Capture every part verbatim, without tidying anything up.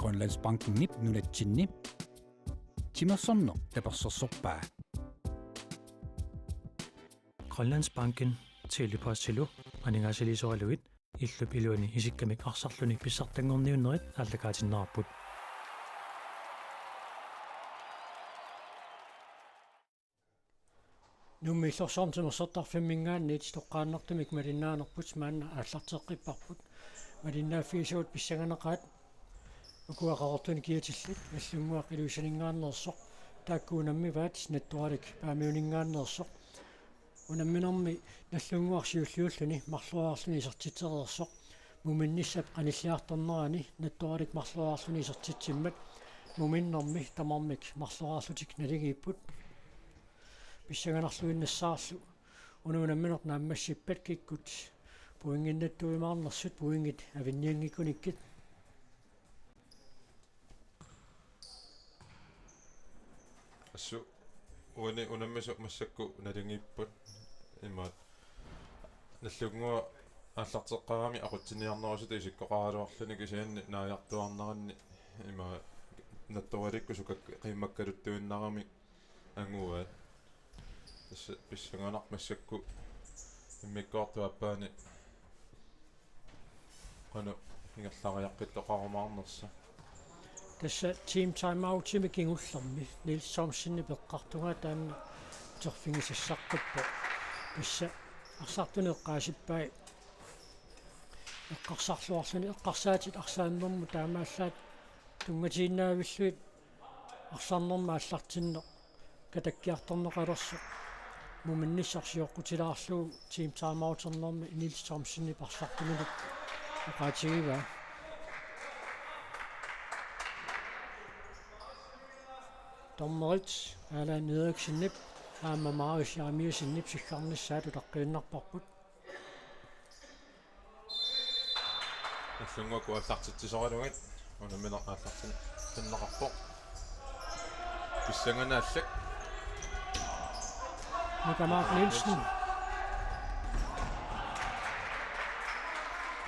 Grønlandsbankenip nunatsinni timersorneq tapersersorpaa. Grønlandsbanken Tele-Postilu aningaasaliisoralugit illup iluani isikkamik arsarluni pissartanngorniunnerit aallakaatinneqarput. Nuummi Illorsuarmi timersortarfimminngaanniit toqqaannartumik malinnaanerput maanna aallarteqqipparput. Malinnaaffigisagut pissanganaqaat ukua Qaqortumi kiatillit Nagdlunguaq Ilulissaninngaanneersoq, taakku unammivaat Nattoralik Paamiuninngaanneersoq. Unamminermi Nagdlunguaq siulliulluni marloriarluni isertitsereersoq. Muminnissap qanilliartornerani Nattoralik marloriarluni isertitsimmat muminnermi tamarmik marloriarlutik naligiipput. Pissanganarluinnassaarlu una unammineq naammassippat kikkut pointinnattuujumaarnersut pointit avinnianngikkunikkit. Assut uani unammisut massakkut naligiipput, imaattoq Nagdlunguaq aallarteqqaarami aqutsiniarnerusutut isikkoqaraluarluni, kisianni naajartuaarneranni imaattoq Nattoralikkut sukak-, qiimmakkaluttuinnaramik anguaat. Tassa pissanganaq massakkut immikkoortup aappaani qanoq ingerlariaqqittoqarumaarnersoq. Tassa team timeoutimik kingullermi Niels Thomsenip eqqartugaa taanna uterfigisassaqarpoq. Tassa arsartunik eqqaasippai eqqarsarluarluni eqqarsaatit arsaannermut taamaallaat tunngatiinnaavillugit arsarnermut aallartinneq katakkiartorneqalersoq muminnissaq sioqqutilaarlugu team timeouternermi Niels Thomsenip arsartuminut oqaatigivaa. Dommerit Allan Eriksenip aamma Marius Jeremiassenip siggarnissaat utaqqiinnarparput. Nagdlunguakkut aallartitsisoralugit unammineq aallartinneqarpoq. Pissanganaq aallak. Nuka Mark Nielsen.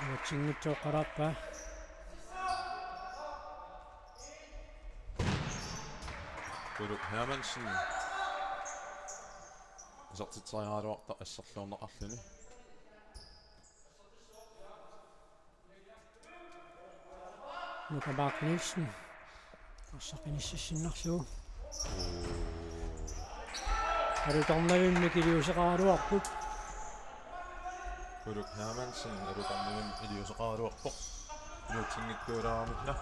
Iluatsinngitsoorpaa. Uluk Hermansen. Isertitseriaraluartoq asserluarneqarluni. Nuka Mark Nielsen. Arsaq inississinnarlugu. Alutornavimmik iliuuseqaraluarput. Uluk Hermansen alutornavimmik iliuuseqaraluarpoq. Iluatsinngitsooraaramikku.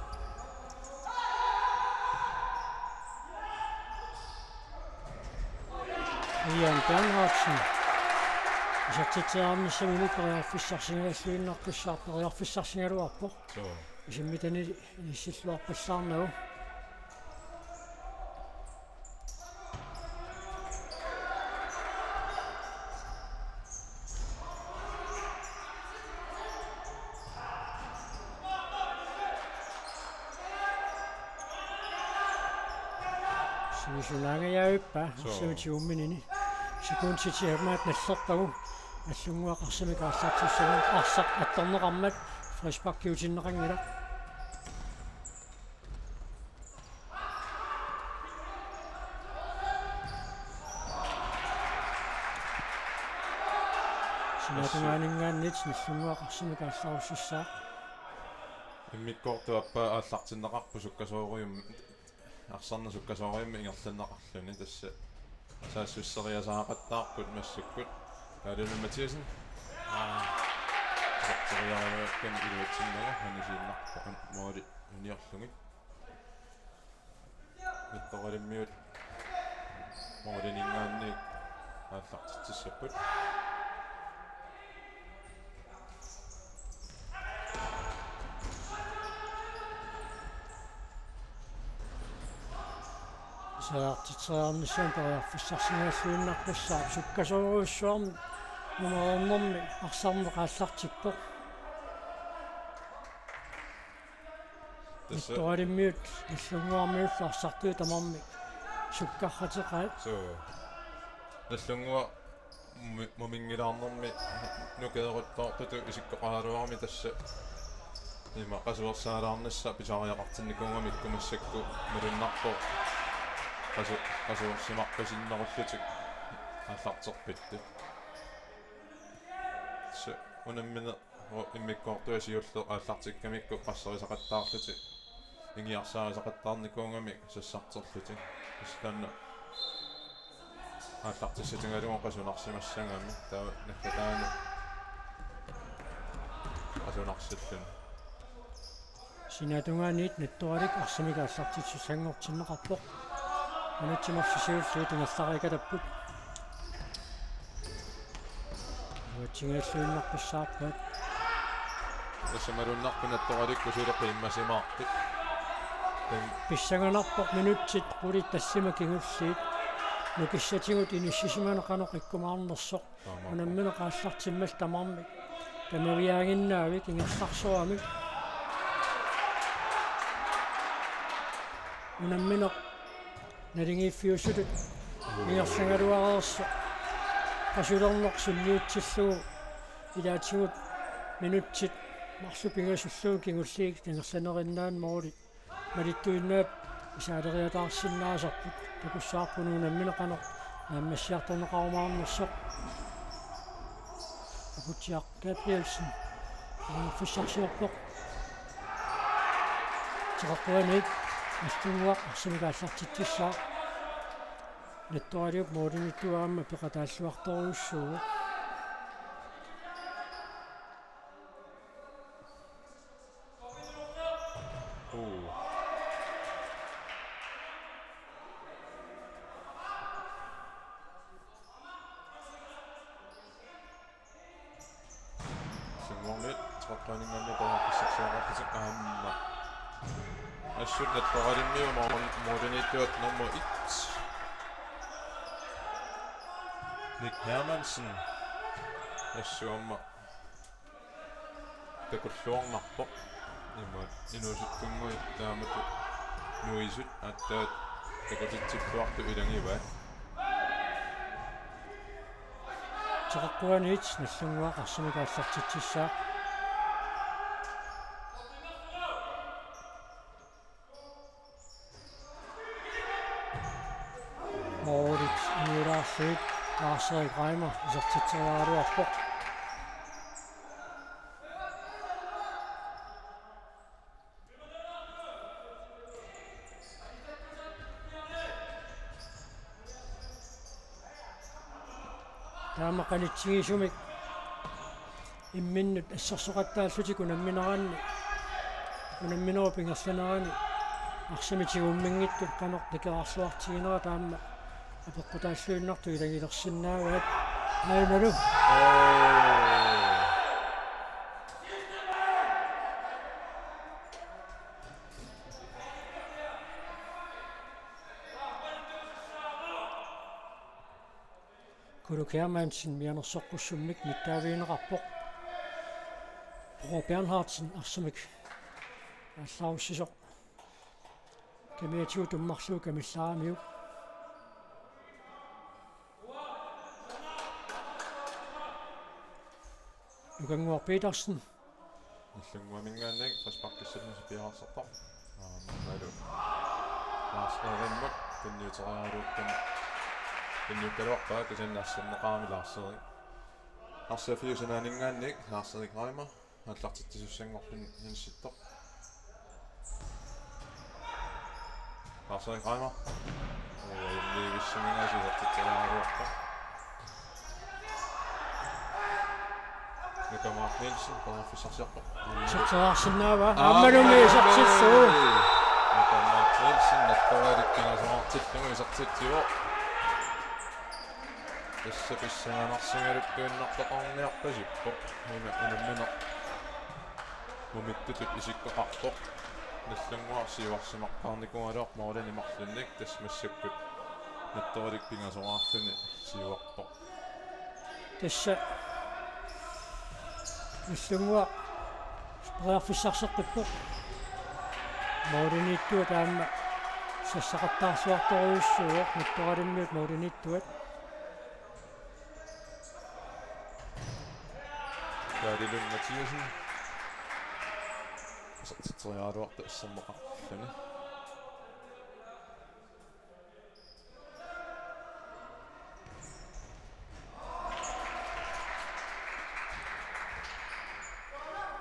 Ian Bernhardsen. Isertitseriarnissaminut periarfissarsigalluinnartussaavoq, periarfissarsigaluarpoq. Suu. Isimmitani inissilluarpassaarnagu. Sivisunaangajaavippa. Suu. Arsamik tiguminini. Sekundit sisamat nallerpagu. Nagdlunguaq arsamik aallartissagunik arsaq attorneqarmat frisparkiutinneqanngilaq. Sinaatungaaninngaanniit Nagdlunguaq arsamik aallarussassaaq. Immikkoortup aappaa aallartinneqarpoq sukkasoorujussuarmik, arsarneq sukkasoorujussuarmik ingerlanneqarluni, tassa saassusseriasaaqattaarput massakkut. Kaarina Mathiassen. Aa. Saassusseriasaaqattaarput iluatsinnagu, anisiinnarpoq mooli uniorlugit. Nattoralimmiut moolininngaanniit aallartitsissapput. Saartitseriarnissamut periarfissarsigalluinnartussaavoq, sukkasoorujussuarmik numereernermi arsarneq aallartippoq. Tassa Nattoralimmiut Nagdlunguarmiullu arsartui tamarmik sukkarrateqaat. Suu. Nagdlunguaq mumi-, muminngilaarnermi nukeeruttoortutut isikkoqaraluarami tassa Ima qasuersaalaarnissaq pisariaqartinnikuugami, ikku massakkut malunnarpoq qasu-, qasuersimarpasinnerullutik aallarterpittu. Tassa unammineq immikkoortuat siulleq aallartikkamikku qasserisaqattaarlutik ingiarsaarisaqattaarnikuugamik sassarterlutik. Tassa taanna aallartissatigalugu qasunarsimassagami, taava naggataani qasunarsilluni. Sinaatungaaniit Nattoralik arsamik aallartitsissanngortinneqarpoq. Minutsit marluk siulliit ingerlariikkaluarput. Uatsinngualluinnarpassaarpaat. Tassa malunnarpoq Nattoralik suli qiimmasimaartut. Pim- Pissanganarpoq minutsit qulit tallimat kingulliit. Nukissatigut inissisimaneq qanoq ikkumaarnersoq. Taamaappoq. Unammineq aallartimmat tamarmik. Tamaviaaginnaavik ingerlaarsuarmik. Unammineq naligiiffiusutut ingerlagaluareersoq. Qasulerneq sunniutsillugu ilaatigut minutsit marluk pingasullugu kingulliit ingerlaneriinnaat mooli malittuinnaat isaaleriataarsinnaasarput. Takussavarput unammineq qanoq naammassiartorneqarumaarnersoq. Akutsiaq Gabrielsen. Periarfissarsiorpoq. Teqeqquaniit Nagdlunguaq arsamik aallartitsissaaq. Nattoraliup moolimiittoq aamma peqataalluartorujussuuvoq. Uu. Nagdlunguarmiut toqorqaaninngaanniit periarfissarsiaqarlutik aamma. Assut Nattoralimmiut mool-, moolimiittuat nummer et, Nick Hermansen. Assut aamma takulluarnarpoq. Imaat inuusuttunnguit taamatut nuisut aatsaat takutitsilluartut ilagivaat. Teqeqquaniit Nagdlunguaq arsamik aallartitsissaaq. Moolit inuulaarlutik Lars-Erik Reimer isertitseriaraluarpoq. Taama qanitsigisumik imminnut assersoqattaallutik unammineranni, unamminerup ingerlanerani arsamik tigumminngitsut qanoq nikeraarluartiginera taama apeqqutaalluinnartut ilagilersinnaavaat. Ainalu. Oo. Kuluk Hermansen mianersoqqussummik nittaavigineqarpoq. Bror Bernhardsen arsamik aallarussisoq. Kamiatigut tummarlugu kamillaaramiuk. Nukannguaq Petersen. Nagdlunguaminngaanniit frisparkissallusi piareersartoq. Aammalu Lars Erimut tunniuteriaraluarpaa. Tunniukkaluarpaa kisianni asserneqarami Lars Erik. Arsaafiup sinaaninngaanniit Lars Erik Reimer aallartitsisussanngorluni inissittoq. Lars Erik Reimer. Uu, ajunngivissaminngaanniit isertitseriaraluarpoq. Nuka Mark Nielsen, periarfissarsiorpoq. Iserteriarsinnaavaa. Aammalumi isertitsissaaq. Nuka Mark Nielsen, Nattoralik pingasoraartillugu isertitsivoq. Tassa pissanganarsigaluttuinnartoqarniarpasippoq. Una unammineq mumittutut isikkoqarpoq. Nagdlunguaq siuarsimaqqaarnikuugaluarpoq moolini marlunnik, tassa massakkut Nattoralik pingasoraarluni siuarpoq. Tassa Nagdlunguaq periarfissarseqqippoq. Moolimiittuat aamma sassaqattaarluartorujussuuvoq, Nattoralimmiut moolimiittuat. Kaali Lund Mathiassen. Isertitseriaraluartoq asserneqarluni.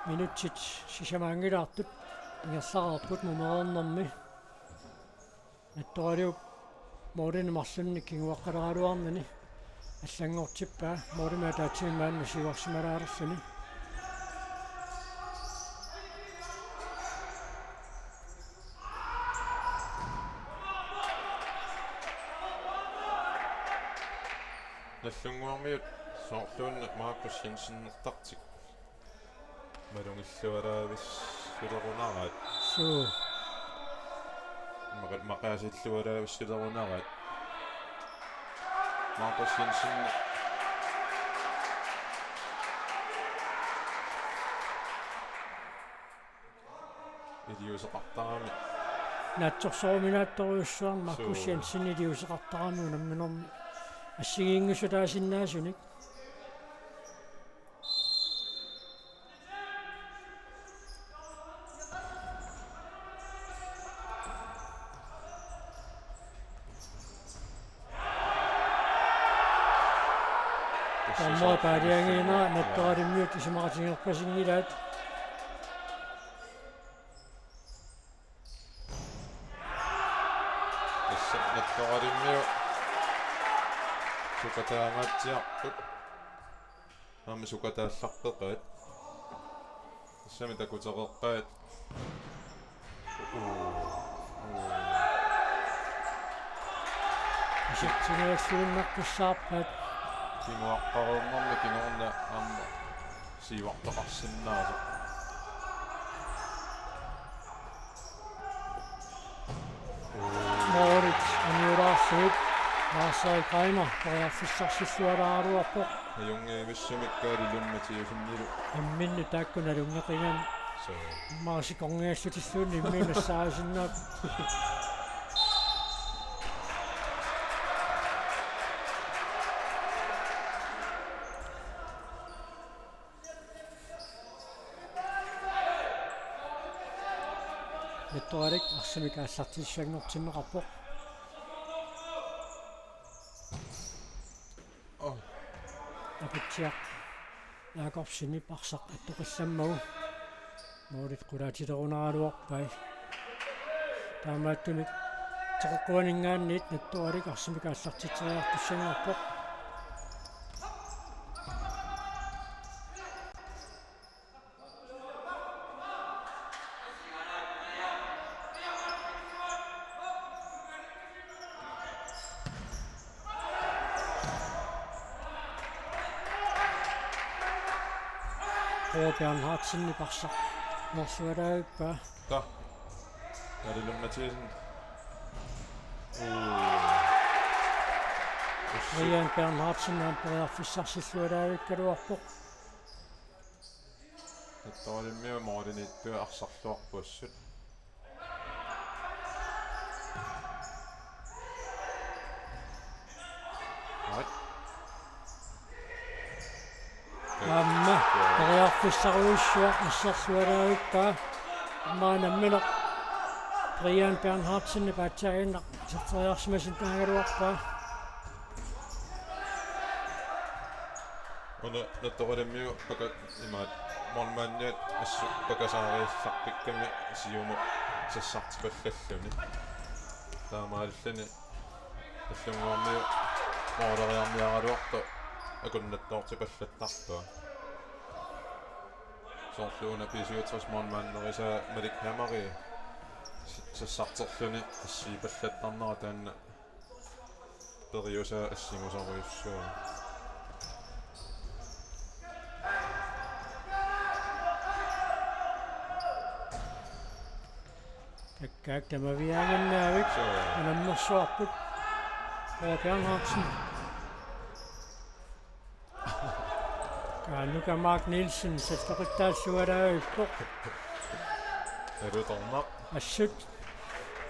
Minutsit sisamaanngilaartut ingerlareerput mumereernermi. Nattoraliup målinik marlunnik kinguaqqaleraluarnani allanngortippaa, målimik ataatsimik maanna siuarsimalaarluni. Nallunnguarmiut soorluuna Markus Jensenertartik malungillualaavissulerunaraat. Suu. Maqa-, maqaasillualaavissulerunaraat. Markus Jensen. Iliuuseqartarami. Naatsorsoruminaattorujussuarmik Markus Suu. Jensen iliuuseqartarami unamminermi assigiinngissutaasinnaasunik. Dommeri paaliagiinera Nattoralimiut isumaqatigilerpasinngilaat. Tassa Nattoralimiut sukataangaatsiarput. Aamma sukataallarpeqaat. Tassami takutereqqaat. Uu. Uu. Isertiniassuinnartussaarpaat. Kinguaqqareernermi kingorna aamma siuartoqarsinnaasoq. Målit uniulaarsuit. Lars Erik Reimer periarfissarsillualaaraluarpoq. Ajunngivissumik Kaali Lund Mathiassenilu. Imminnut taakku nalunngeqigami. Suu. Immaqa sikorngiallutilluunniit imminnut nassaarisinnaapput. Nattoralik arsamik aallartissanngortinneqarpoq. Oh. Aputsiaq Jakobsenip arsaq attoqillammagu. Målit qulaatilerunaraluarpai. Taamaattumik teqeqquaninngaanniit Nattoralik arsamik aallartitseriartussanngorpoq. Kåre Bernhardsenip arsaq nersualaavippaa. Taa. Kaali Lund Mathiassen. Uu. Brian Bernhardsen aamma periarfissarsillualaavikkaluarpoq. Nattoralimiut målimiittut arsarluarput assut. Right. Aamma periarfissarujussuaq assersualaavippaa. Aamma nammineq Brian Bernhardsenip aatsaaginnaq iserteriarsimasinnaagaluarpaa. Una Nattoralimiut paka-, imaat, målmandiat assut pakasaariallarpikkami siumut sassartipallalluni. Taamaalilluni Nallunnguarmiut måleriarniaraluartoq akunnattoortipallattarpaa. Soorlu una B syvogtres målmanderisaa Malik Hamari s-, sassarterluni assiipallattarnera taanna periusaa assigusorujussuuvoq. Takkaak tamaviaaginnaavik. Suu. Unammersuarput. Kåre Bernhardsen. Kaanuka Mark Nielsen salloqittaallualaavippoq. Alutornaq. Assut.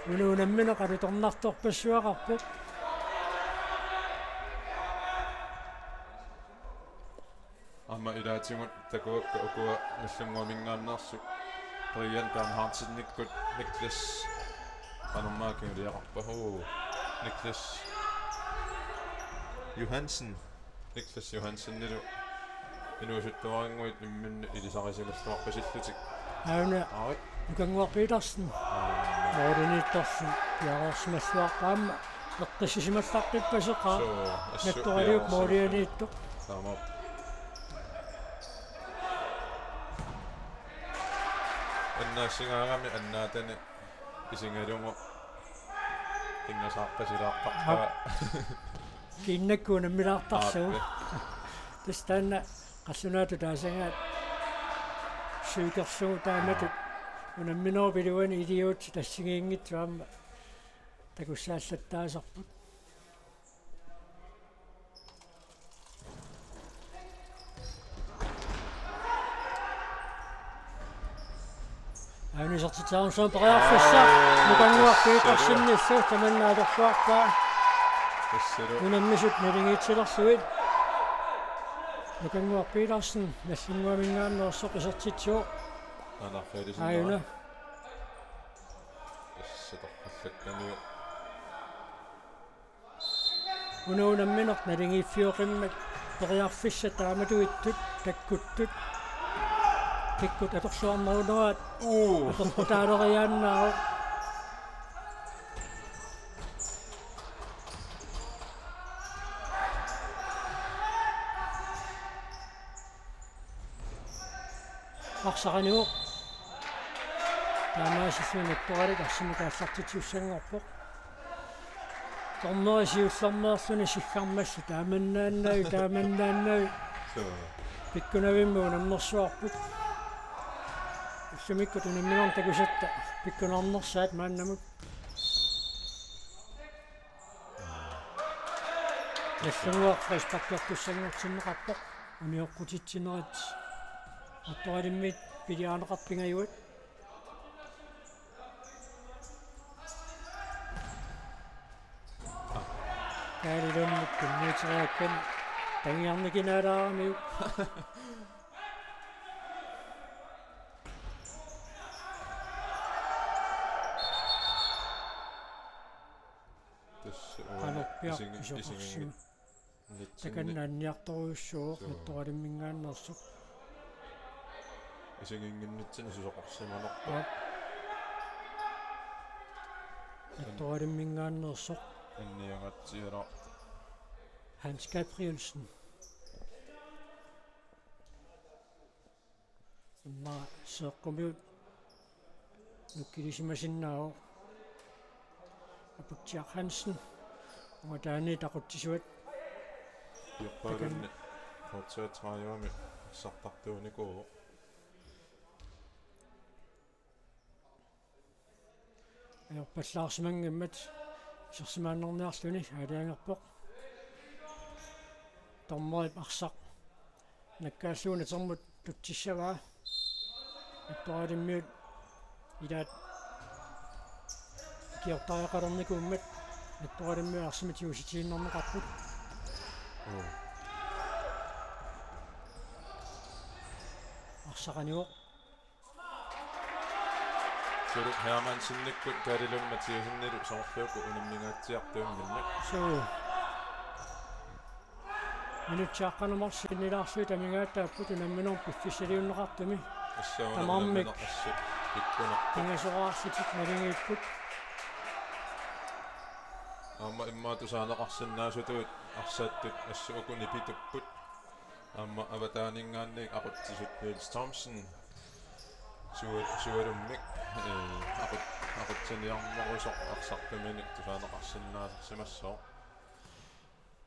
Una unammineq alutornartorpassuaqarpoq. Aamma ilaatigut takuakka ukua Nallunnguaminngaanneersut Brian Bernhardsenikkut Niklas. Qanormaa kingulliaqarpa? Uu, Niklas Johansen. Niklas Johansenilu inuusuttuarannguit imminnut ilisarisimalluarpasillutik. Aana. Arit. Nukannguaq Petersen. Aana. Målimiittarsi piareersimalluarpaamma. Eqqissisimallartippaseqaa. Suu, assut Nattoraliup piareersimallutik. Målianiittoq. Taamaappoq. Annaassigaangami annaatani isigalugu pingasaarpasilaartarpaa. Aap. Kiinnakkut unammilaartarsuuvoq. Aap. Tassa taanna qallunaatut taasagaat psykerlugu taamatut unamminerup iluani iliuutsit assigiinngitsut aamma takussaallattaasarput. Aani isertitseqarnissaa periarfissaq. Aa, Nukannguaq tassa. Petersenillu tamanna atorluarpaa. Tassalu. Unammisut naligiitsilerlugit. Nukannguaq Petersen Nagdlunguaminngaanneersoq isertitsivoq. Anarfeelisinnera. Aajuna. Tassa torrallakkamiuk. Una unammineq naligiiffioqimmat periarfissat taamatuittut takkuttut. Kikkut atorluarneruneraat. Uu. Atorputaaleriaannaavoq. Arsaq anivoq. Taamaasilluni Nattoralik arsamik aallartitsissanngorpoq. Dommeri siullermeerluni siggarmalli taamannaannavik, taamannaannavik. Suu. Pikkunavimmi unammersuarput. Ullumikkut unamminernik takusatta pikkunarnersaat maannamut. Nagdlunguaq frisparkertussanngortinneqarpoq. Unioqqutitsinerit Nattoralimmiit piliarineqarput pingajuat. Kaali Lund tunniuteriakkani tangiarnikinaalaaramiuk. Tassa uani Qanorpiaq isingi-, pisoqarsimasoq. Isingi-, nitsinni. Takanna anniartorujussuuvoq. Suu. Nattoralimminngaanneersoq. Isiginnginnitsinni susoqarsimanerpoq. Aap. Nattoralimminngaanneersoq. Anniangatsiaraq. Hans Gabrielsen. Immaqa seeqqumiut nukkilisimasinnaavoq. Aputsiaq Hansen. Ungataani taqutsisuat. Piorpaalunni fortsat tredive-mi arsartartuunikuuvoq. Ajorpallaarsimanngimmat isersimaannarniarluni aalajangerpoq. Dommerip arsaq nakkaallugu natermut tutsissavaa. Nattoralimmiut ilaat ikiortariaqalernikuummat Nattoralimmiut arsamik tigusitiinnarneqarput. Uu. Arsaq anivoq. Sulu Hermansenikkut Kaali Lund Mathiassenilu soorlu uku unammingaatsiartuumminnik. Suu. Minutsiaqqaneq marluk sinnilaarlugit amigaataapput unamminerup piffissaliunneqartumi. Assut tamarmik unammineq assut pikkunarpoq. Pingasoraarlutik naligiipput. Aamma immaqa tusaaneqarsinnaasutut arsaattut assut uku nipitupput. Aamma avataaninngaanniit aqutsisut Niels Thomsen. Sua-, sualummik, ee, aqut-, aqutsiniarnerusoq arsartuminik tusaaneqarsinnaasarsimassooq.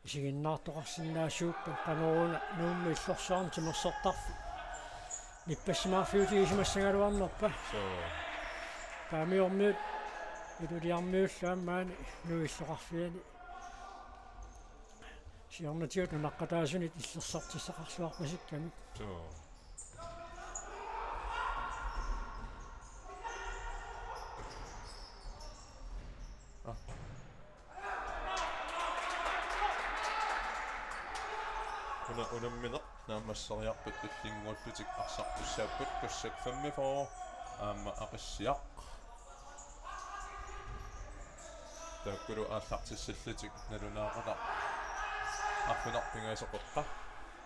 Isiginnaartoqarsinnaasuuppat qanoruna Nuummi illorsuarmi timersortarfik nippassimaarfiutigisimagaluarnerpa. Suu. Paamiormiut Ilulissarmiullu aamma maani Nuup illoqarfiani. Siornatigut nunaqqataasunit illersortissaqarluarpasikkamik. Suu. Aa. Una unammineq naammasseriarput tullinnguullutik arsartussaapput, qassak femogfyrre. Aamma Aqissiaq. Taakkulu aallartissallutik nalunaaqutaq. Arfineq-pingasut qeqqa.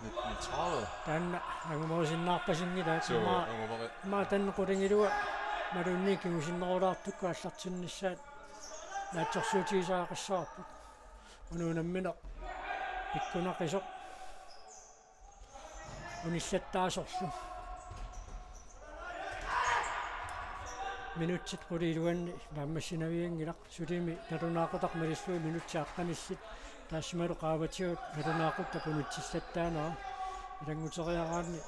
Nitten tredive. Taanna angumerisinnaarpasinngilaa. Suu, ima, angumeri- ima taanna qulingiluat malunnit kingusinnerulaartukkut aallartinnissaat naatsorsuutigisariaqassavarput. Una unammineq pikkunaqisoq unillattaasorlu. Minutsit qulit iluanni naammassinavianngilaq, sulimi nalunaaqutaq malillugit minutsit aqqanillit, taassumalu qaavatigut nalunaaquttap unitsillattaanera ilannguteriaraanni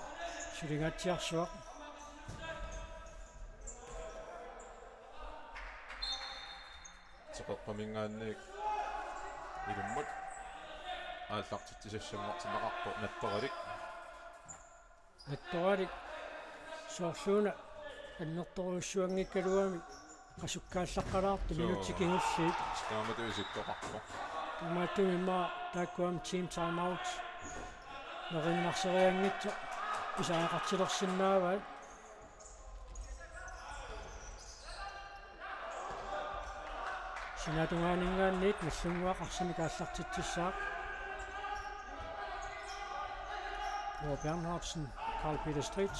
suligaatsiarsuaq. Teqeqquminngaanniit ilummut aallartitsisassanngortinneqarpoq Nattoralik. Nattoralik soorluuna annertoorujussuanngikkaluamik qasukkaallaqqalaartoq. Suu. Minutsit kingulliit. Taamatut isikkoqarpoq. Taamaattumik immaqa taakku aamma team timeout neriinnarserianngitsoq pisariaqartilersinnaavaat. Sinaatungaaninngaanniit Nagdlunguaq arsamik aallartitsissaaq. Roar Bernhardsen, Carl Peter Street.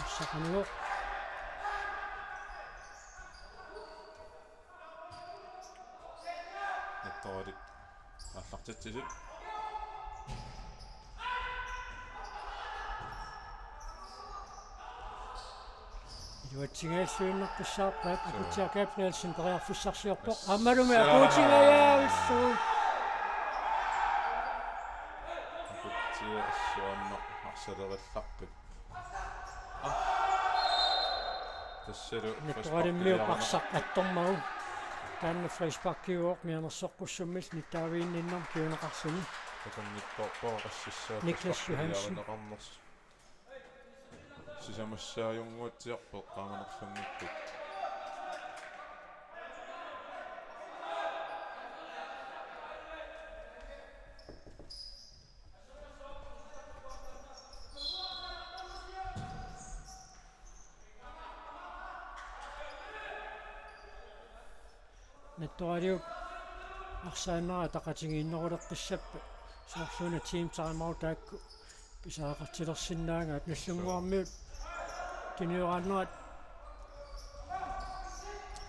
Arsaq qanigoq. Nattoralik aallartitsisut. Iluatsingajalluinnartussaappaat. Suu. Akutsiaq Gabrielsen periarfissarsiorpoq. Aammalumi akuutingajavillugu. Akutsiaq assut aamma arsalerallarput. Tassalu Nattoralimiut frisparkiarama. Arsaq attormagu. Taanna frisparkiuvoq mianersoqqussummillu nittaaviginninnermut kinguneqarluni. Takunngitsoorpoq qassissaa Niklas Johansen. Frisparkiarineqarnersoq. Sisamassaajunguatsiarpoq eqqaamanerlunngikkut. Nattoraliup arsaannera ataqatigiinneruleqqissappat soorluuna team timeout taakku pisariaqartilersinnaagaat. Nagdlunguarmiut tunioraannerat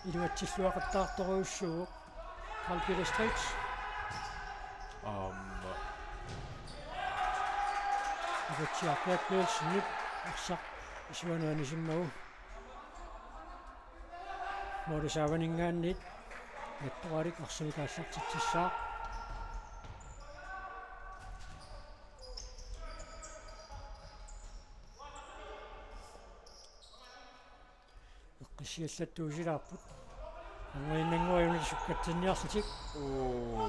iluatsilluaqattaartorujussuuvoq. Carl Peter Street. Aamma. Akutsiaq Gabrielsenip arsaq isuanut anisimmagu. Målip saavaninngaanniit Nattoralik arsamik aallartitsissaaq. Eqqissiallattuusilaapput. Anguninnguaq una sukkatsinniarlutik. Uu.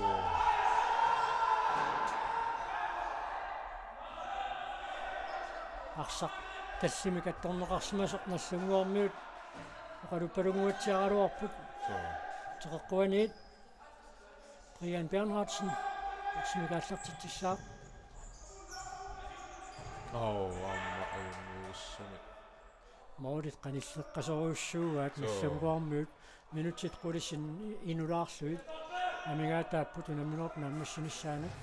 Arsaq tallimik attorneqarsimasoq Nagdlunguarmiut oqaluppalunnguatsiaraluarput. Suu. Teqeqquaniit Brian Bernhardsen arsamik aallartitsissaaq. Au, aamma ajunngilluinnarami. Målit qanilleqqasorujussuugaat. Suu. Nagdlunguarmiut minutsit qulit inulaarlugit amigaataapput unamminerup naammassinissaanik.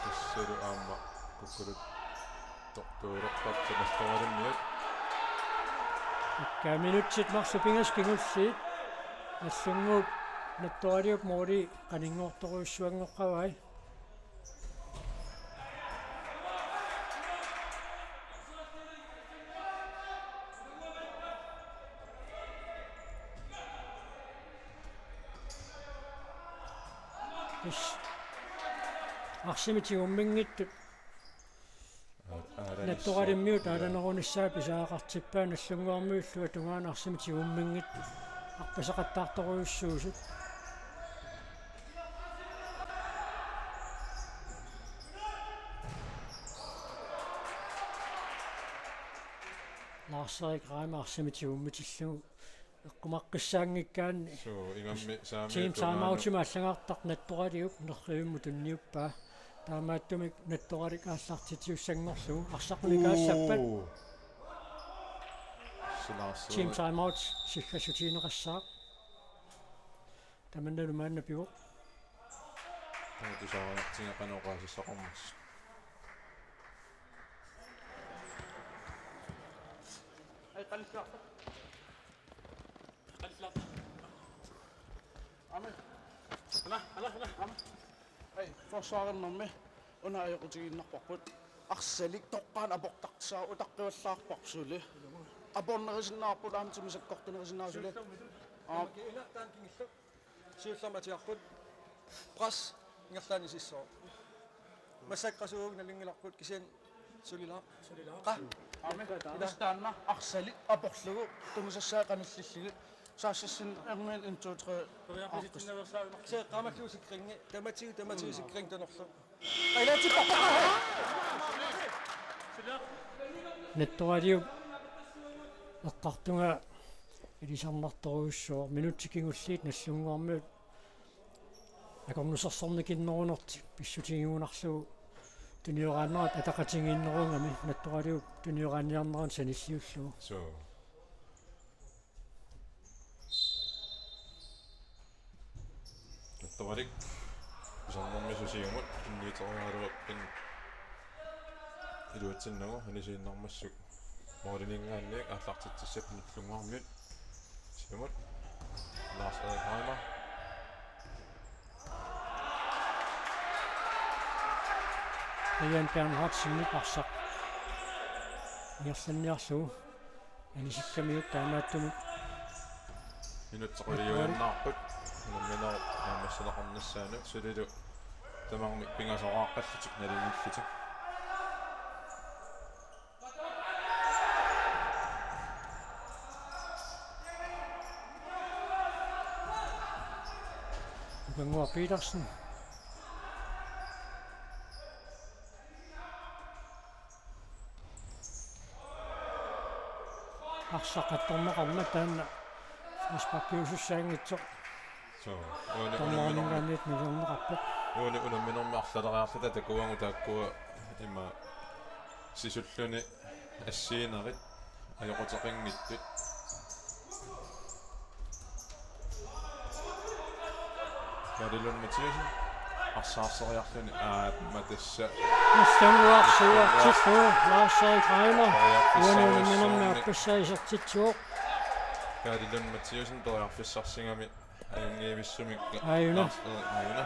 Tassalu aamma kukkuluttortuulertarput Nattoralimiut. Ikka minutsit marluk pingasut kingulliit. Nagdlunguup Nattoraliup måli qaninngortorujussuanngoqqavai. Yes. Arsamik tigumminngitsut. Aa, aa, Nattoralimiut aalanerunissaat pisariaqartippaat, Nagdlunguarmiut illuatungaanut arsamik tigumminngitsut arpasaqattaartorujussuusut. Lars-Erik Reimer arsamik tigummitillugu eqqumaqqissaanngikkaanni. Suu, ingammik saamiup tungaanut. Team timeoutimik allagartaq Nattoraliup nerrivimmut tunniuppaa. Taamaattumik Nattoralik aallartitsisussanngorlugu arsaq unikaassappat. Uu. Team timeout siggassutigineqassaaq. Tamannalu maanna pivoq. Taanna tusaarujartiga qanoq oqaasissaqarmat. Ai, qanilliarta. Qanilliarta. Amen. Ala, ala, ala. Amen. Ai, forsvarinnermi una ajoqutigiinnarparput. Arsalik toqqaannaq aportartisaavoq, utaqqivallaarparput suli. Apornerisinnaarput aamma timi sakkortunerisinnaasoq suli. Aa. Ina taanna kingulleq. Siullermik atigarput. Pres ingerlaannaq sissoq. Massakkut qasuuvugut nalunngilarput kisianni sulilaaq. Sulilaaq. Qa. Amen. Ila. Tassa taanna arsalik aporlugu tunngassaat qanillillugit. Saassassinnaanermik en, to, tre. Kisianni qaamallugu sikringi. Tamatigut, tamatigut sikring tanorlu. Nattoraliup eqqartugaa ilisarnartorujussuuvoq, minutsit kingulliit Nagdlunguarmiut akornusersornikinnerunertik pissutigigunarlugu tunioraannerat ataqatigiinneruugami Nattoraliup tunioraanniarneranut sanilliullugu. Suu. Nattoralik pisarnermik susiumut tunniuteriaraluarput iluatsinnagu, anisiinnarmassuk måliminngaanniit aallartitsissappat Nagdlunguarmiut. Siumut Lars-Erik Reimer. Brian Bernhardsenip arsaq ingerlanniarlugu anisikkamiuk taamaattumik. Minutsit quliuinnarput unamminerup naammassisaqarnissaanut, sulilu tamarmik pingasoqaqqallutik nalinginnatik. Ukannguaq Petersen. Arsaq attorneqarmat taanna frisparkiusussaanngitsoq. Suu, uani unamminermi. Dommeriminngaanniit nalilerneqarpoq. Uani unamminermi arlaleriarluta takuagut taakkua ima sisulluni assiginerit ajoquteqanngitsut. Kaali Lund Mathiassen. Arsaarseriarluni aamma tassa. Nassanguarsuartipu Lars-Erik Reimer. Uani unamminermi aappassaa isertitsivoq. Kaali Lund Mathiassen periarfissarsigami ajunngivissumik. Aajuna. Lars-Erik Aajuna.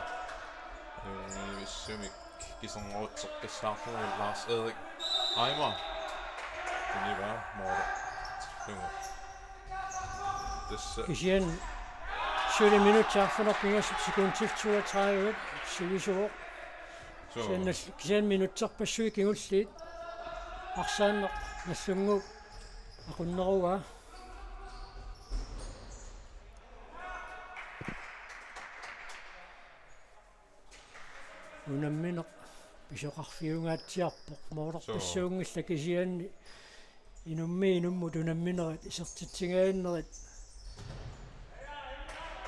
Ajunngivissumik kiserngorutseqqissaarlugu Lars-Erik Reimer. Tunivaa måli. Tillunga. Tassa. Kisianni suli minutsit arfineq-pingasut sekundit toogtredive sivisuuvoq. Suu. Kisianni nal-, kisianni minutserpassuit kingulliit arsaanneq Nagdlunguup aqunneruaa. Unammineq pisoqarfiungaatsiarpoq, suu, moororpassuunngillat kisianni inummit inummut unamminerit isertitsigaannerit.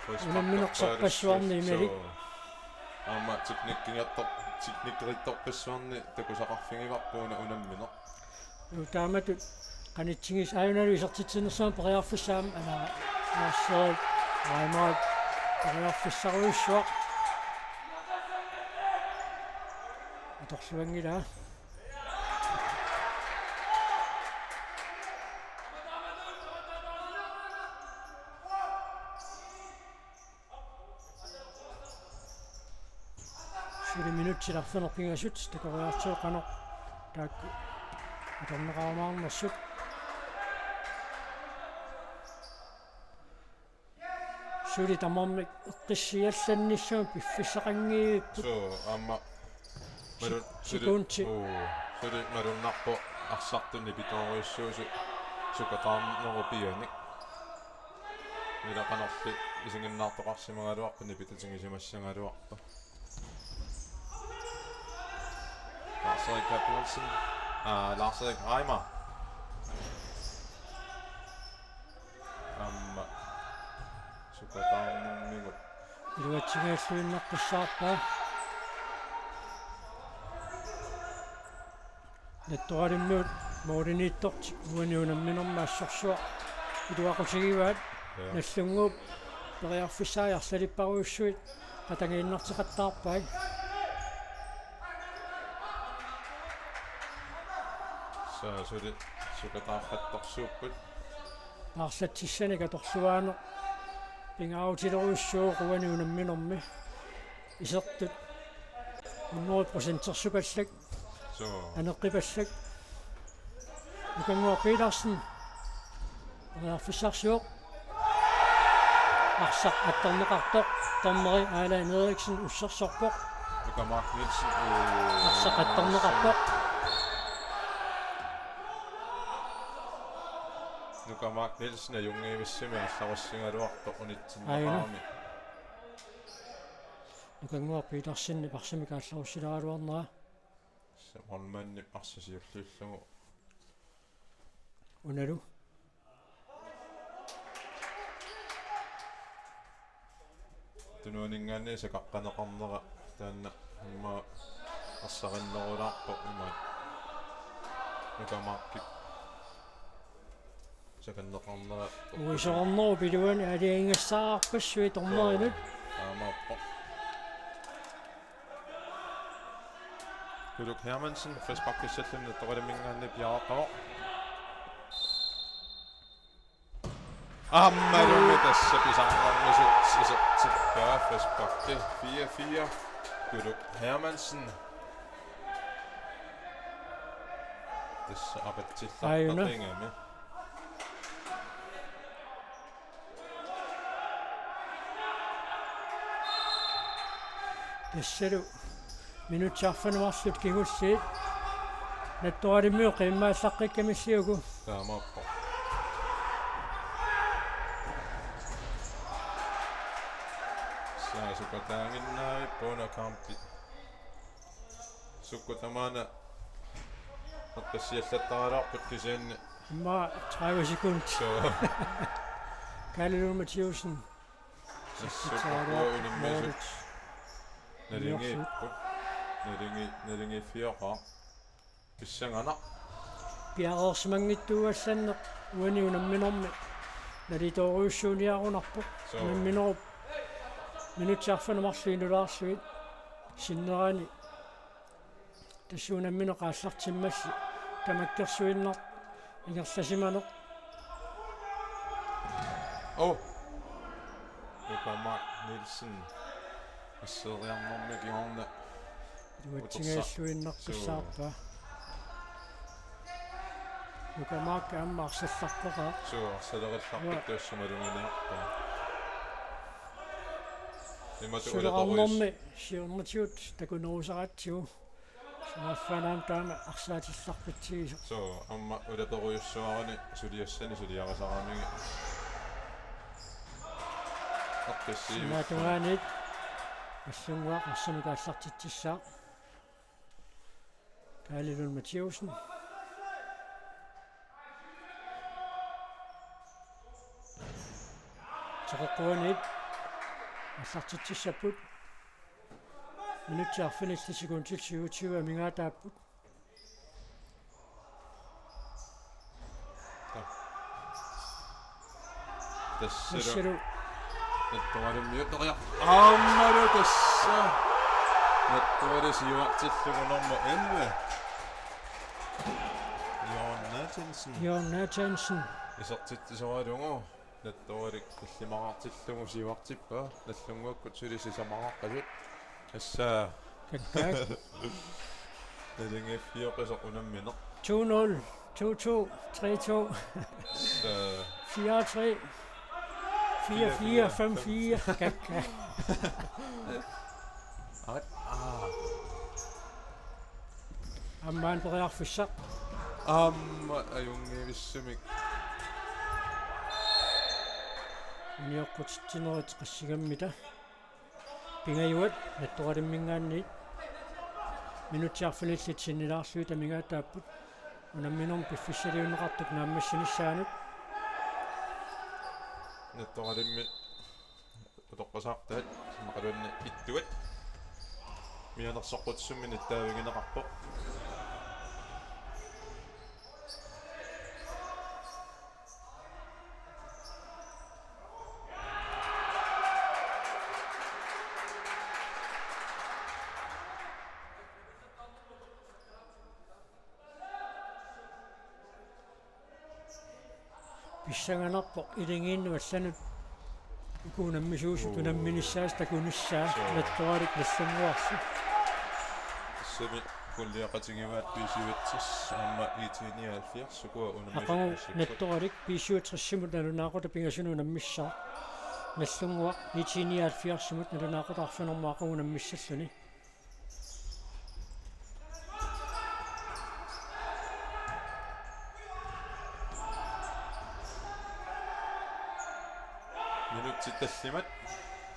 Frispark unammineq torpaalussi, sorpassuarni imalik. Suu. Aamma teknikkingertor-, teknikkerittorpassuarni takusaqarfigivarput una unammineq. Uu, taamatut qanitsigis-, aajuna isertitsinersuarmik periarfissaa, ana, Lars-Erik Reimer periarfissarujussuaq. Atorluanngilaa. Suli minutsit arfineq-pingasut takoriartigu qanoq taakku atorneqarumaarnersut. Suli tamarmik eqqissiallannissamut piffissaqanngivipput. Suu, aamma malun-, sik-, suli, sekundi. Uu, suli malunnarpoq arsartut nipitoorujussuusut sukataarnerupianik. Ila qanorli isiginnaartoqarsimagaluarpat nipitutigisimassagaluarpat. Lars-Erik Gabrielsen. Aa, Lars-Erik Reimer. Tataarnermigut. Iluatsinngilluinnaqqissaarpaa. Nattoralimmiut mooriniittortik uani unamminermi assorsuaq iluaqutigivaat. Ja. Nallunnguup periarfissaat arlalipparujussuit qatanngiinnarteqattaarpai. Saa suli sukataarrattorsuupput. Paarlatsissanik atorluaaneq pingaarutilerujussuuvoq uani unamminermi. Isertut hundrede procentersupallak. Suu. Aneqqipallak. Nukannguaq Petersen. Periarfissarsivoq. Arsaq attorneqartoq. Dommeri Allan Eriksen ussersorpoq. Nukamark Nielsen. Arsaq attorneqarpoq. Nukamark Nielsen ajunngivissumik allarussigaluartoq unitsinneqarami. Aina. Nukannguaq Petersen arsamik aallarussileraluarnera. Målmandip arsaq siulliullugu. Unalu. Tunuaninngaanniit sakaqqaneqarnera taanna immaqa arsarinnerulaarpoq imaat. Nukamarkip sakanneqarnera. Uisoqarnerup iluani aalajangigassaarpassuit dommerinut. Aamma. Kuluk Hermansen, frisparkissalluni Nattoralimminngaanniit piareeqqavoq. Aammalumi tassa pisarnermisut isertippaa frisparki. Fire fire. Kuluk Hermansen. Tassa Aajuna. Apatsillarpaqigami. Tassalu minutsit arfineq-marluk kingulliit. Nattoralimmiut qiimmaallaqqikkamissiuk. Taamaappoq. Saa sukataaginnaavipput una kampi. Sukkut tamaana eqqissiallattaraluarput kisianni. Immaqa tredive sekund. Suu. Kalle Lund Mathæussen. Sukkut unammisut. Målit. Nalingiipput. Nalingi-, nalingiiffiuqaaq. Pissanganaq. Piareersimanngitsuugallarneq uani unamminermi nalitoorujussuuniarunarpoq. Suu. Unamminerup minutsit arfineq-marluk inulaarlugit sinnerani. Tassa unammineq aallartimmalli tamakkersuinnaq ingerlasimaneq. Oh. Nukamark Nielsen. Asseriarnermi kingorna. Iluatsinngilluinnaqqissaarpaa. Suu. Nukamark aamma arsallarpaqaaq. Suu, arsalerallarput. Uanga. Tuussumalunginiarpaa. Imatut suleqarnermi ulaperius-, siornatigut takunerusaratsigu. Sunaaffa aamma taama arsaatillarpitsigisoq. Suu, aamma ulaperujussuarani suliassani suliarisaramigit. Eqqissiivipput. Sinaata tungaanut Nallunnguaq arsamik aallartitsissaaq. Kalle Lund Mathæussen. Teqeqquaniit aallartitsissapput. Minutsit arfinillit sekundit syvogtyve amigaataapput. Tassalu. Tassalu. Nattoralimmiut periar-. Aammalu tassa. Nattorali siuartillugu nummer elleve. Jørgen Nathansen. Jørgen Nathansen. Isertitsisoralugu. Nattoralik tallimaqartillugu siuartippaa. Nallunnguakkut suli sisamaqaqqasut. Tassa. Kakkaak. Nalingiiffioqisoq unammineq. To nul, to to, tre to. Tassa. Fire tre. Fire fire, fem fire. Kakkaak. Aa. Aamma periarfissaq. Aamma ajunngivissumik. Unioqqutitsinerit qassigammita. Pingajuat Nattoralimminngaanniit. Minutsit arfinillit sinnilaarlugit amigaataapput. Unamminermi piffissaliunneqartup naammassinissaanut. Nattoralimmi Toqqasaartaat imaluunniit ittuat. Mianersoqqutissummi nittaavigineqarpoq. Pissanganarpoq iligiinnut allanut uku unammisuusut unamminissaasa takunissaa. Suu. Nattoralik Nagdlunguarsi. Tassami puljeqatigivaat B syvogtres aamma I T nioghalvfjerds ukua unammisut. Aqagu Nattoralik B syvogtres-imut nalunaaqutaq pingasunut unammissaaq. Nagdlunguaq I T nioghalvfjerds-imut nalunaaqutaq arfineq-marluk aqagu unammissalluni. Minutsit tallimat,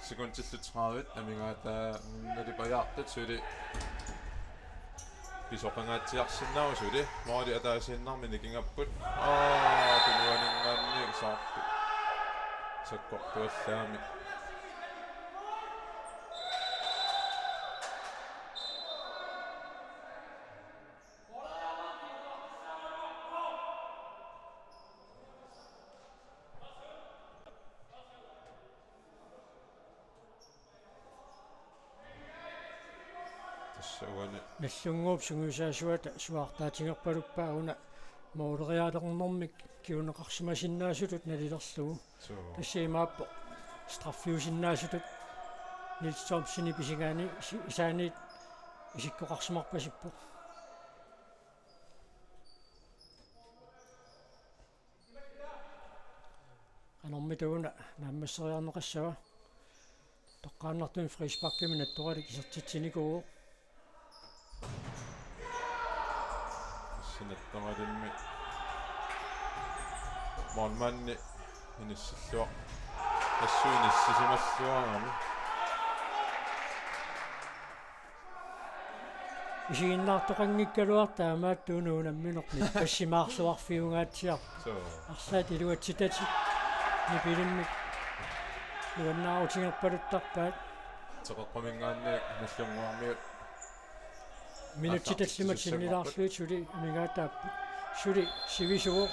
sekundillu tredive, amigaataanik nalipajaartut suli pisoqangaatsiarsinnaavoq suli. Måli ataasiinnarmik nikingapput. Aa, tunuaninngaanniit saarput. Sakkortuallaamik. Tassa uani. Nagdlunguup sungiusaasuata suaartaatigerpaluppaa una målerialernermik kinguneqarsimasinnaasutut nalilerlugu. Suu. Tassa imaappoq straffiusinnaasutut Niels Thomsenip isigaani isi-, isaaniit isikkoqarsimarpasippoq. Qanormita una naammasseriarneqassava. Toqqaannartumik frisparkimik Nattoralik isertitsinikuuvoq. Sinattoralimmi målmandi inissilluar-, assut inissisimalluarami. Isiginnaartoqanngikkaluartoq taamaattuuna unammineq nippassimaarluarfiungaatsiarpoq. Suu. Arlaat iluatsitatik nipilimmik nuannaarutigerpaluttarpaat. Teqeqquminngaanniit Nagdlunguarmiut. Minutsit tallimat sinnilaarlugit suli amigaataapput. Suli sivisuuvoq.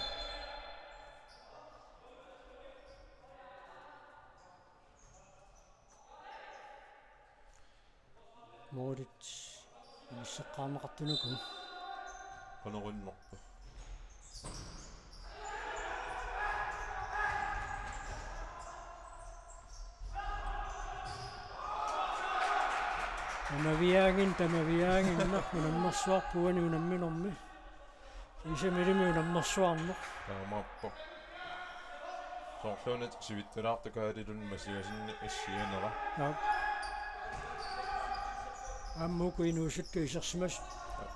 Målit inisseqqaarneqartut uku. Qanorunnerpa. Tamaviaanngin-, tamaviaannginnaq unammersuarput uani unamminermi. Isamilimi unammersuarneq. Taamaappoq. Soorluuna sivittalaartoq Kaalilun Masiasinni assianera. Naa. Aamma uku inuusuttut isersimasut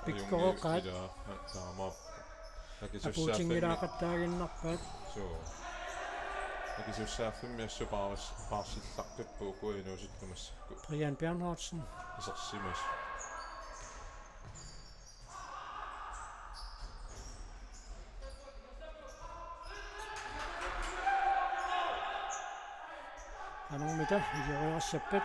pikkoreqaat. Ilaa, taamaappoq. Akisussaaffimmi. Apuutinngilaaqattaaginnarpaat. Suu. Akisussaaffimmi assut paars-, paarsillartut uku inuusuttut massakkut. Brian Bernhardsen. Isersimasut. Qanormita ilioriassappat.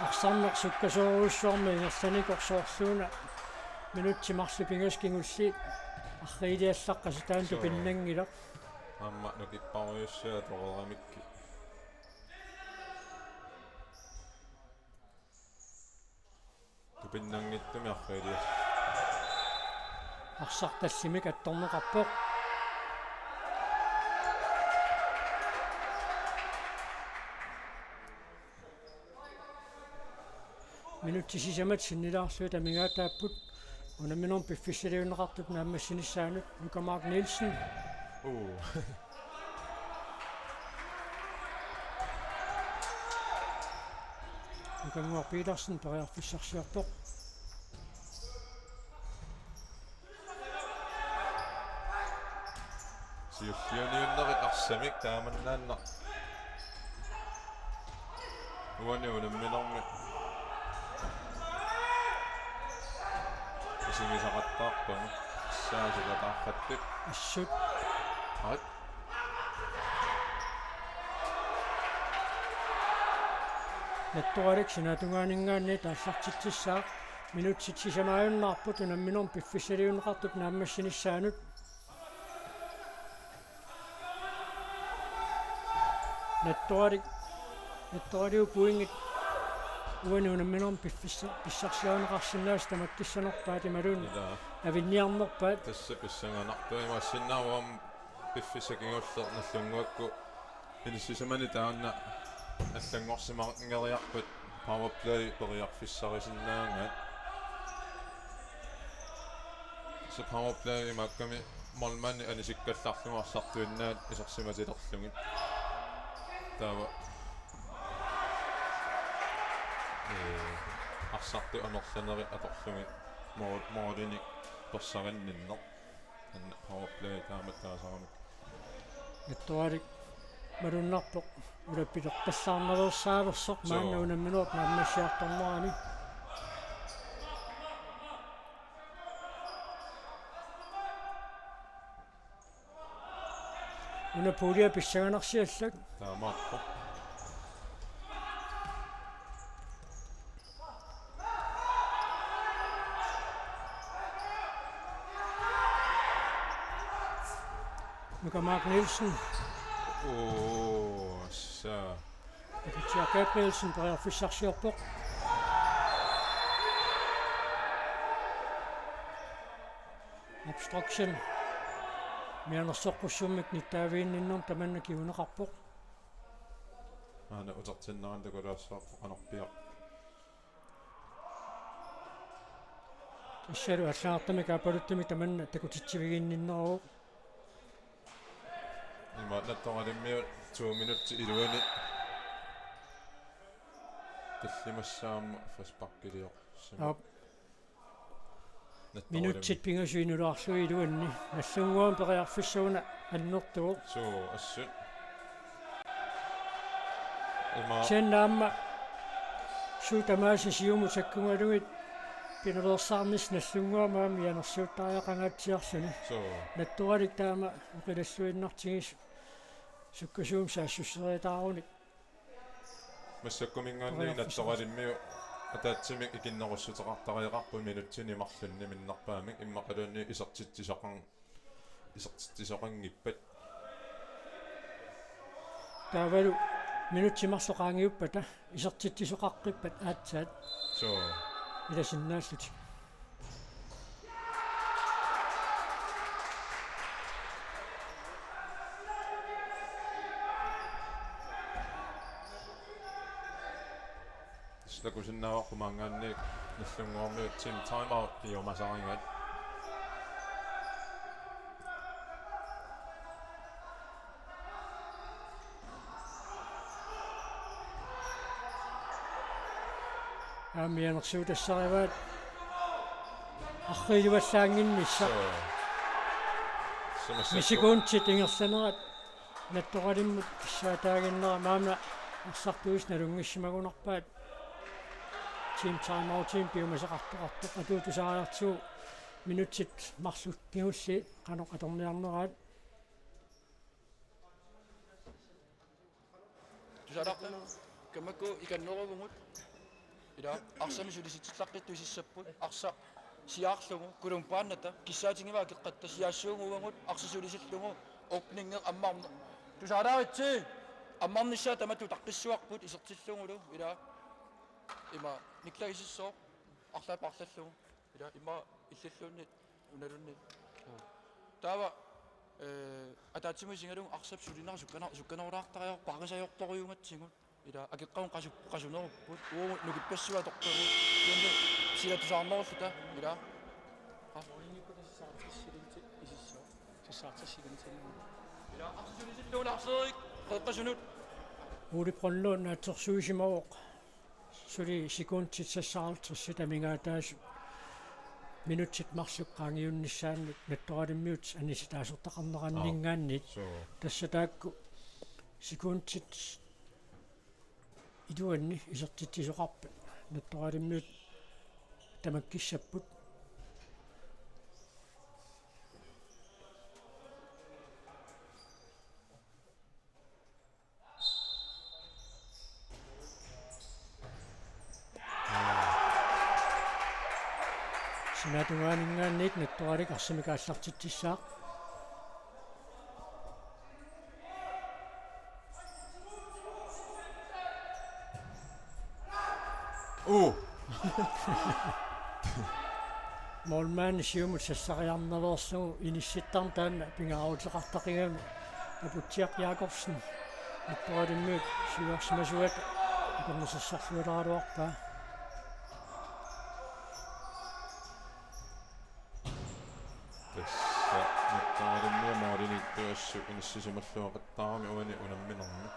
Arsarneq sukkasoorujussuarmik ingerlanikuuvoq soorluuna. Minutsit marluk pingasut kingulliit arriiliallaqqasoq taanna. Suu. Tupinnanngilaq. Aamma nukipparujussuaq toreramikku. Tupinnanngitsumik arriilias-. Arsaq tallimik attorneqarpoq. Minutsit sisamat sinnilaarlugit amigaataapput. Unamminermi piffissaliunneqartut naammassinissaanut Nuka Mark Nielsen. Uu. Nukannguaq Petersen periarfissarsiorpoq. Siulliuniunnerit arsamik taamannaannaq. Uani unamminermi isigisaqattaarpagut. Saasukataarrattut. Assut. Aat. Nattoralik sinaatungaaninngaanniit aallartitsissaaq. Minutsit sisamaajunnaarput unamminermi piffissaliunneqartup naammassinissaanut. Nattoralik, Nattoraliup pointit uani unamminermi piffissa-, pissarsiarineqarsinnaasut tamakkiissanerpaat imaluunniit Ilaa. Avinniarnerpaat. Tassa pissanganarpoq imaassinnaavoq aamma piffissaq kingulleq Nagdlunguakku inissisimaneq taanna allanngorsimangeriarpat powerplay periarfissarisinnaagaat. Tassa powerplay imaakkami målmandi anisikkallarlugu arsartuinnaat isersimatilerlugit. Taava, ee, arsartut amerlanerit atorlugit mål-, målinik persarinninneq. Taanna powerplay taamatut taasaramik. Nattoralik malunnarpoq ulappilerpallaarnerussaassasoq maanna Suu. unamminerup naammassiartornerani. Una puulia pissanganarsiallak. Taamaappoq. Nuka Mark Nielsen. Oo, sa. Patricia Gabrielsen periarfissarsiorpoq. Obstruction. Mianersoqqussummik nittaaviginninnermut tamanna kinguneqarpoq. Aana utertinnerani takulaassavarput qanorpiaq. Tassalu allagartamik aappaluttumik tamanna takutitsiviginninneruvoq. Ima Nattoralimmiut to minutsit iluanni tallimassaammat frisparkiliorsimavoq. Aap. Nattoralimmi. Minutsit pingasut inulaarlugit iluanni. Nagdlunguami periarfissaq una annertuvoq. Suu, assut. Ima. Kisianni aamma suut tamaasa siumut sakkugalugit pinaveersaarnissaq Nagdlunguami aamma mianersuuttariaqangaatsiarluni. Suu. Nattoralik taama oqilalluinnartigisoq sukkasuumik saassusseriataarunik. Massakkuminngaanniit periarfissaq. Nattoralimmiut ataatsimik ikinnerussuteqartariaqarput minutsini marlunni minnerpaamik immaqaluunniit isertitsisoqan-, isertitsisoqanngippat. Taavalu minutsit marluk qaangiuppata isertitsisoqaqqippat aatsaat. Suu. Ilasinnaallutik. Takusinnaavarput maanngaanniit Nagdlunguarmiut team timeout piumasarigaat. Aamma mianersuutassarivaat arriiluallaannginnissaq. Suu. Suu, massakkut. Sekundit ingerlanerat Nattoralimmut kissaataaginnera maanna arsartuisa nalunngissimagunarpaat. Team timeout, team piumasaqartoqartoq atuutusaariartigu minutsit marluk kingulliit qanoq atorniarneraat. Tusaraqqa, kammakku ikanneruvugut. Ila, arsami sulisitsillaqqittoq isissapput. Arsaq siaarlugu, kulumpiaannata, kissaatigivaa akeqqatta, siaassuuguuvagut, arsaq sulisillugu, åbningi ammarneq. Tusaraaritsi, ammarnissaa tamatut utaqqissuarput, isertillugulu, ila. Ima, niklagisissooq, arlaat parlallugu. Ila immaqa illalluunniit unaluunniit. Taava, eh, ataatsimut isigalugu arsap sulinera sukkana-, sukkanerulaartariaqarpoq paarisajortorujugatsigu. Ila akeqqagut qasu-, qasunerupput. Uagut nukippassuit atoqqagut. Kisianni sila tusaarnerulluta. Ila. Ila arsaq sulisillugu Lars-Erik. Qeqqasunut. Ole Brønlund naatsorsuisimavoq. Suli sekundit seksoghalvtreds amigaataasut minutsit marluk qaangiunnissaannut Nattoralimmiut anisitaasortaqarneranninngaanniit. Aap. Suu. Tassa taakku sekundit iluanni isertitsisoqarpat Nattoralimmiut tamakkissapput. Sinaatungaaninngaanniit Nattoralik arsamik aallartitsissaaq. Uu! Målmandi siumut sassariarnaveerlugu inissittarneq taanna pingaaruteqartaqigami Aputsiaq Jakobsen Nattoralimmiut siuarsimasuata akornusersorluaraluarpaa. Tassa Nattoralimmiut målimiittuassut inissisimalluaqattaarami uani unamminermi.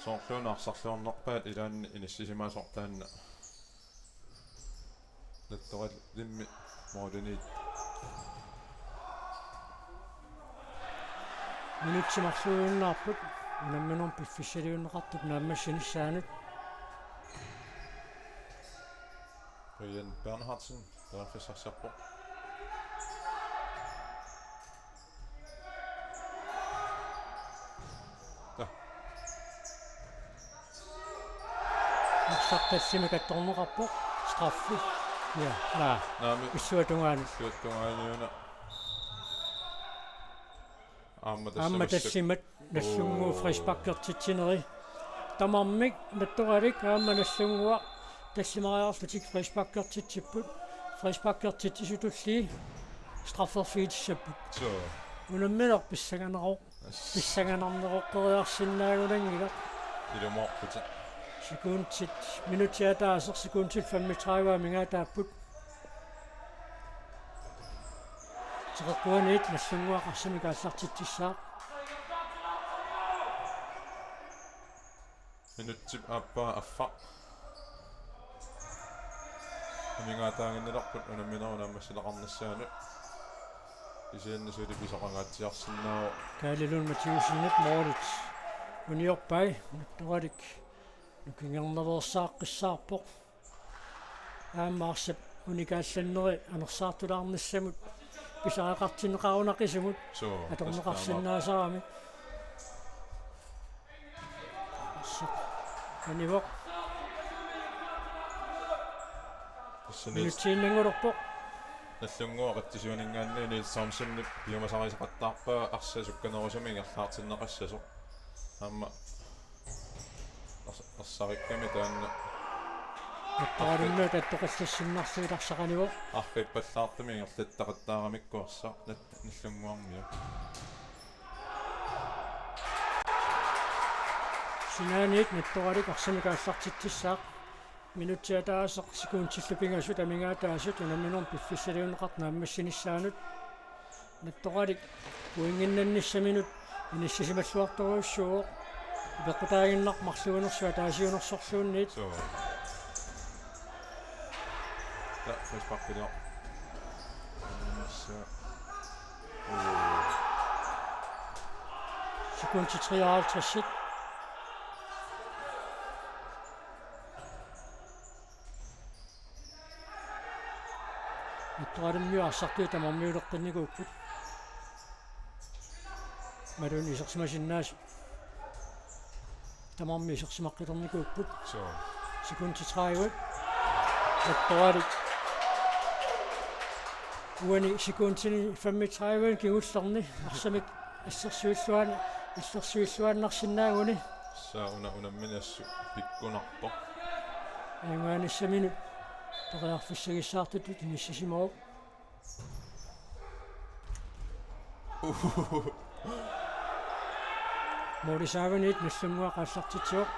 Soorluuna arsarluarnerpaat ilaanni inissisimaasoq taanna Nattoralimmi målimiit. Minutsit marluinnaapput unamminermi piffissaliunneqartup naammassinissaanut. Brian Bernhardsen, periarfissarsiorpoq. Taa. Arsaq tallimat kattorneqarpoq. Straffi. Ja, naa. Naamik. Issuatungaani. Issuatungaaniuna. Aamma Aamma tassa tallimat Nagdlunguup frisparkertitsineri. Tamarmik Nattoralik aamma Nagdlunguaq tallimariarlutik frisparkertitsipput. Frisparkertitsisutulli strafferfigitissapput. Suu. Unammineq pissanganaqo-, pissanganarneqoqqeriarsinnaagunanngilaq. Ilumoorputit. Sekundit, minutsit ataaseq sekundit femogtredive amigaataapput. Teqeqquaniit Nagdlunguaq arsamik aallartitsissaaq. Minutsip aappaa affaq. Amigaataaginnalerput unamminerup naammassineqarnissaanut. Kisianni suli pisoqangaatsiarsinnaavoq. Kaali Lund Mathiussenip målit uniorpai Nattoralik nukingernaveersaaqqissaarpoq. Aamma arsap unikaallanneri anersaartulaarnissamut pisariaqartinneqarunaqisumut. Suu, atorneqarsinnaasarami. Arsaq anivoq. Tassani minutsiinnanngorpoq. Nagdlunguup aqitsisuaninngaanniit Niels Thomsenip piumasarisoqattaarpaa arsaq sukkanerusumik ingerlaartinneqassasoq. Aamma ars-, arsarikkami taanna. Nattoralimmut attoqallassinnarlugu tarsaqanivoq. Arriippallaartumik ingerlattaqattaaramikku arsaq Nat-, Nagdlunguarmiut. Sinaaniit Nattoralik arsamik aallartitsissaaq. Minutsit ataaseq sekundillu pingasut amigaataasut unamminermi piffissaliunneqartup naammassinissaanut. Nattoralik pointinnannissaminut inissisimalluartorujussuuvoq. Apeqqutaaginnarpoq marluunersoq ataasiunersorluunniit. Suu. Taa, frisparkilior. Uu. Sekundit treoghalvtreds. Nattoralimmut arsartut tamarmik uleqqinnikuupput. Imaluunniit isersimasinnaasut tamarmik isersimaqqilernikuupput. Suu. Sekundit tredive. Nattoralik. Uani sekundini femogtredive kingullerni arsamik assersuilluaan-, assersuilluaannarsinnaaguni. Tassa una unammineq assut pikkunarpoq. Ajugaanissaminut periarfissagissaartutut inissisimavoq. Uhuhu. Målip saavaniit Nagdlunguaq aallartitsivoq.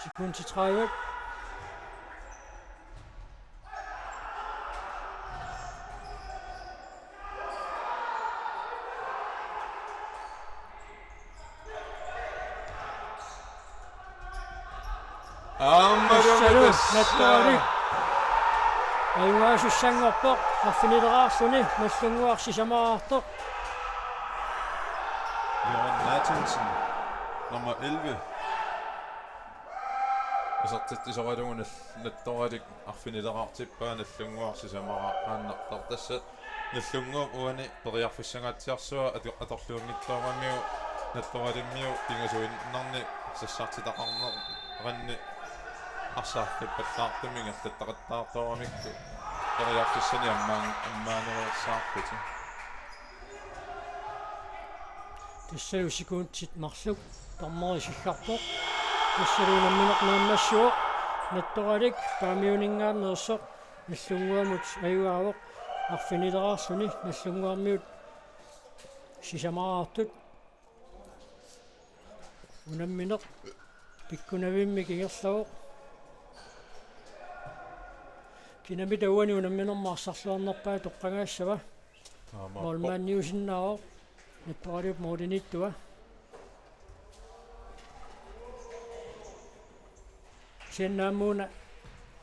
Sekundit tredive. Aamma Assalu, tassa. Nattoralik. Ajugaasussanngorpoq, arfinileraarluni, Nagdlunguaq sisamaraartoq. Jørgen Nathansen, nummer elleve. Isertitsisoralugu Nat-, Nattoralik arfinileraartippaa, Nagdlunguaq sisamaraaqqaannartoq tassa. Nagdlunguup uani periarfissangaatsiarsua atu-, atorluanngitsooramiuk Nattoralimmiut pingasuinnarni sassartitaqarneranni arsaq arriippallaartumik ingerlattaqattaartoramikku. Periarfissani ammaan-, ammaanereersaarputit. Tassalu sekundit marluk dommeri siggarpoq. Tassalu unammineq naammassivoq. Nattoralik Paamiuninngaanneersoq Nagdlunguamut ajugaavoq. Arfinileraarluni Nagdlunguarmiut sisamaraartut. Unammineq pikkunavimmik ingerlavoq. Kinamita uani unamminermi arsarluarnerpaat toqqagaassava? Aamma. Målmandiusinnaavoq. Nattoraliup målimiittua. Kisianni aamma una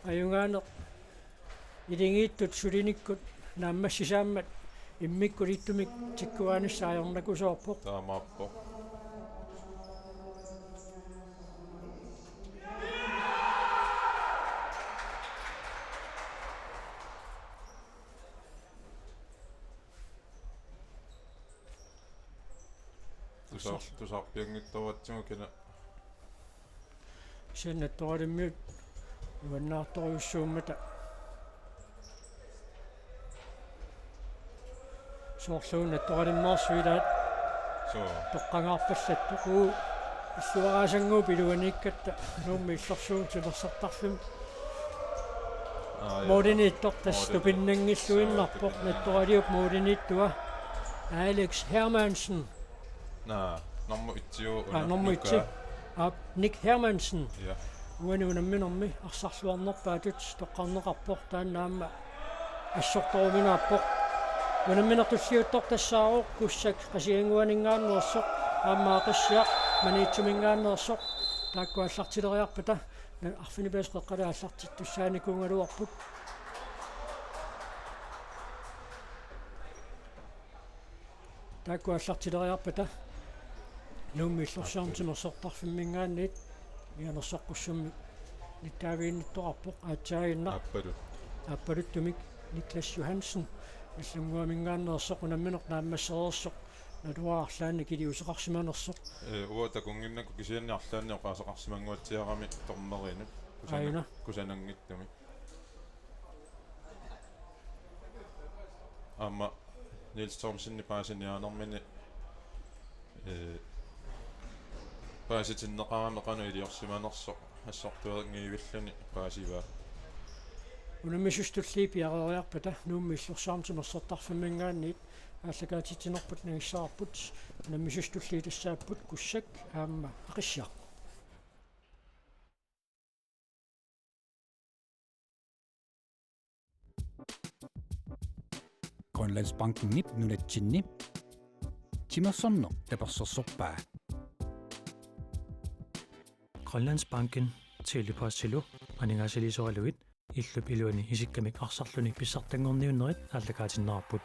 ajugaaneq iligiittut sulinikkut naammassisaammat immikkut ittumik tikkuaanissaq ajornakusoorpoq. Taamaappoq. Tusaar-, tusaarpianngitsoorpaatsigut kina. Kisianni Nattoralimmiut nuannaartorujussuummata. Soorlu Nattoralimmeersut ilaat. Suu. Toqqagaarpallattoq uu. Illuaraasannguup iluaniikkatta Nuummi Illorsuarmi timersortarfimmi. Aa, ja. Målimiittoq tassa. Målimiittoq. Tupinnanngilluinnarpoq. Suu, tupinnanngilluinnarpoq. Nattoraliup målimiittua. Alex Hermansen. Naa, nummer et-iuvoq. Aa, una nummer et. Nuka. Aap, Nick Hermansen. Ja. Uani unamminermi arsarluarnerpaatut toqqarneqarpoq, taanna aamma assortoruminaappoq. Unammineq tulliuttoq tassaavoq Kussak Qasigiannguaninngaanneersoq, aamma Aqissiaq Maniitsuminngaanneersoq. Taakku aallartileriarpata arfineq-pingasut qeqqata aallartittussaanikuugaluarput. Taakku aallartileriarpata Nuummi Illorsuarmi timersortarfimminngaanniit mianersoqqussummik nittaaviginnittoqarpoq, aatsaaginnaq. Aappalut. Aappaluttumik Niklas Johansen Nagdlunguaminngaanneersoq unammineq naammassereersoq naluara arlaannik iliuuseqarsimanersoq. Ee, uanga takunnginnakku kisianni arlaannik oqaaseqarsimannguatsiarami dommerinut. Kusana-, aajuna. Kusananngitsumik. Aamma Niels Thomsenip paasiniaanermini, ee, paasitinneqarami qanoq iliorsimanersoq assortuereerluni paasivaa. Unammisut tulliit piareeriarpata Nuummi Illorsuarmi timersortarfimminngaanniit aallakaatitsinerput nangissavarput. Unammisut tulliit tassaapput Kussak aamma Aqissiaq. Grønlandsbankenip nunatsinni timersorneq tapersersorpaa. Grønlandsbanken Tele-Postilu aningaasaliisoralugit illup iluani isikkamik arsarluni pissartanngorniunnerit aallakaatinneqarput.